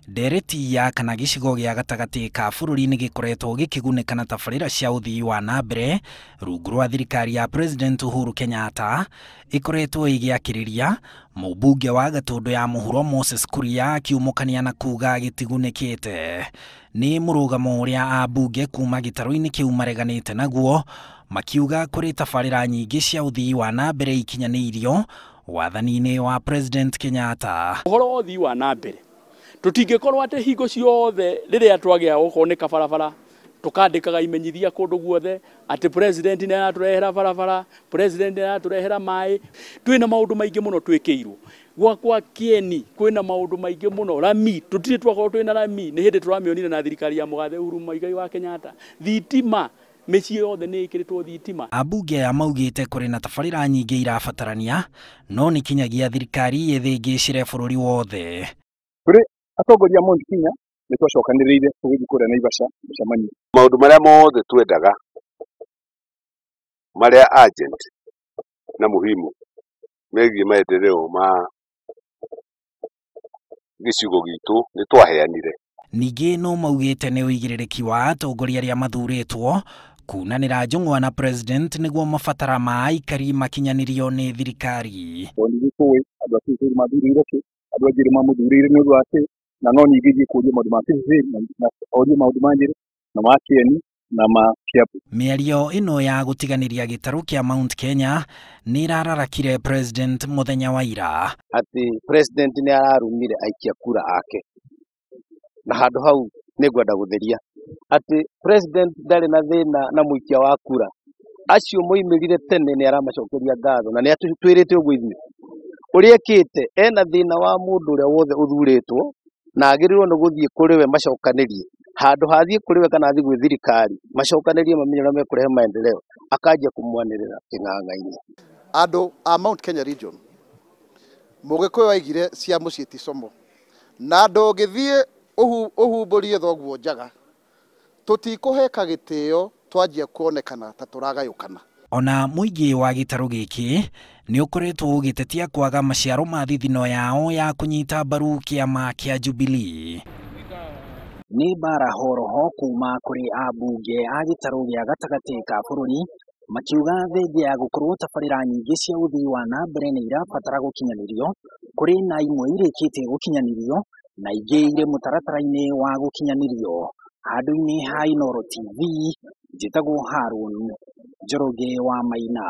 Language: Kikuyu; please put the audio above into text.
Ndereti ya kana gĩcigo gĩa gatagatĩ ka bũrũri nĩ gĩkoretwo gĩkĩgunĩka na tabarĩra cia ũthii wa na mbere rungu rwa thirikari ya President Uhuru Kenyatta ĩkoretwo ĩgĩakĩrĩria mũmbunge wa Gatũndũ ya mũhuro Moses Kuria akiumũkania na kuga gĩtigunĩkĩte nĩ mũrũgamo ũrĩa ambunge kuma gĩtarũ-inĩ kĩu mareganĩte naguo makiuga kũrĩ tabarĩra nyingĩ cia ũthii wa na mbere ikinyanĩirio wathani-inĩ wa President Kenyatta. Ũhoro wa ũthii wa na mbere tũtingĩkorwo atĩ hingo ciothe rĩrĩa twagĩa okorwo nĩ kabarabara tũkandĩkaga imenyithia kũndũ guothe atĩ president nĩ aratũrehera barabara, president nĩ aratũrehera maĩ. Twĩna maũndũ maingĩ mũno twĩkĩirwo gwakwa Kĩeni, kwĩna maũndũ maingĩ mũno. Rami tũtirĩ twakorwo twĩna rami, nĩ hĩndĩ tũramĩonire na thirikari ya mũgathe Uhuru Muigai wa Kenyatta. Thitima mĩciĩ yothe nĩ ĩkĩrĩtwo thitima. Ambunge aya maugĩte kũrĩ na tabarĩra nyingĩ irabatarania no nĩ kinyagia thirikari ĩthĩngĩcĩre bũrũri wothe. Kũrĩ atongoria a Mount Kenya nĩ twacokanĩrĩire tũgĩthiĩ kũrĩa Naivasha mũcemanio. Maũndũ marĩa mothe twendaga marĩa urgent na muhimu megiĩ maendeleo ma gĩcigo gitũ nĩ twaheanire. Ningĩ no maugĩte nĩ ũigĩrĩrĩki wa atongoria arĩa mathurĩtwo kunanĩra njũng'wa na president nĩguo mabatara ma aikari makinyanĩrio nĩ thirikari. Tondũ nĩ tũĩ andũ a Kikuyu mathurĩire kĩ, andũ a Njĩrĩ mamũthurĩire nĩ ũndũ wa kĩ, na no ningĩ ithiĩ kũrio maũndũ ma Kisii na orio maũndũ ma Nyĩrĩ na ma Kĩeni na ma Kiambu. Mĩario ĩno ya gũtiganĩria gĩtarũ kĩa Mount Kenya nĩ ĩrararakire president mũthenya wa ira. Atĩ president nĩ ararumire aikia kura ake, na handũ hau nĩ ngwenda gũtheria atĩ president ndarĩ na thĩna na mũikia wa kura. Acio moimĩrire tene nĩ aramacokeria ngatho na nĩ atwĩrĩte ũguo ithuĩ. Ũrĩa ekĩte ena thĩna wa mũndũ ũrĩa wothe ũthurĩtwo na agĩrĩirwo nĩ gũthiĩ kũrĩ we macokanĩrie. Handũ hathiĩ kũrĩ we kana athiĩ gwĩ thirikari macokanĩrie mamenye ũrĩa mekũrehe maendeleo, akanjia kũmwanĩrĩra kĩng'ang'a-inĩ. Andũ a Mount Kenya region Mũgĩkũyũ aigire cia mũciĩ ti como, na ndũngĩthiĩ ũhumbũrie thoguo njaga, tũtikũheka gĩtĩo twanjia kuonekana ta tũragayũkana. Ona mũingĩ wa gĩtarũ gĩkĩ nĩ ũkoretwo ũgĩtetia kwaga maciaro ma thithino yao ya kũnyita mbaru kĩama kĩa Jubilee. Nĩ mbara horoho kuma kũrĩ ambunge a gĩtarũ gĩa gatagatĩ ka bũrũri makiuga thengia ya gũkorwo tabarĩra nyingĩ cia ũthii wa na mbere nĩ irabatara gũkinyanĩrio, kũrĩ na imwe irĩkĩtie gũkinyanĩrio na ingĩ irĩ mũtaratara-inĩ wa gũkinyanĩrio. Handũ-inĩ ha Inooro TV, njĩtagwo Harũn Njoroge wa Maina.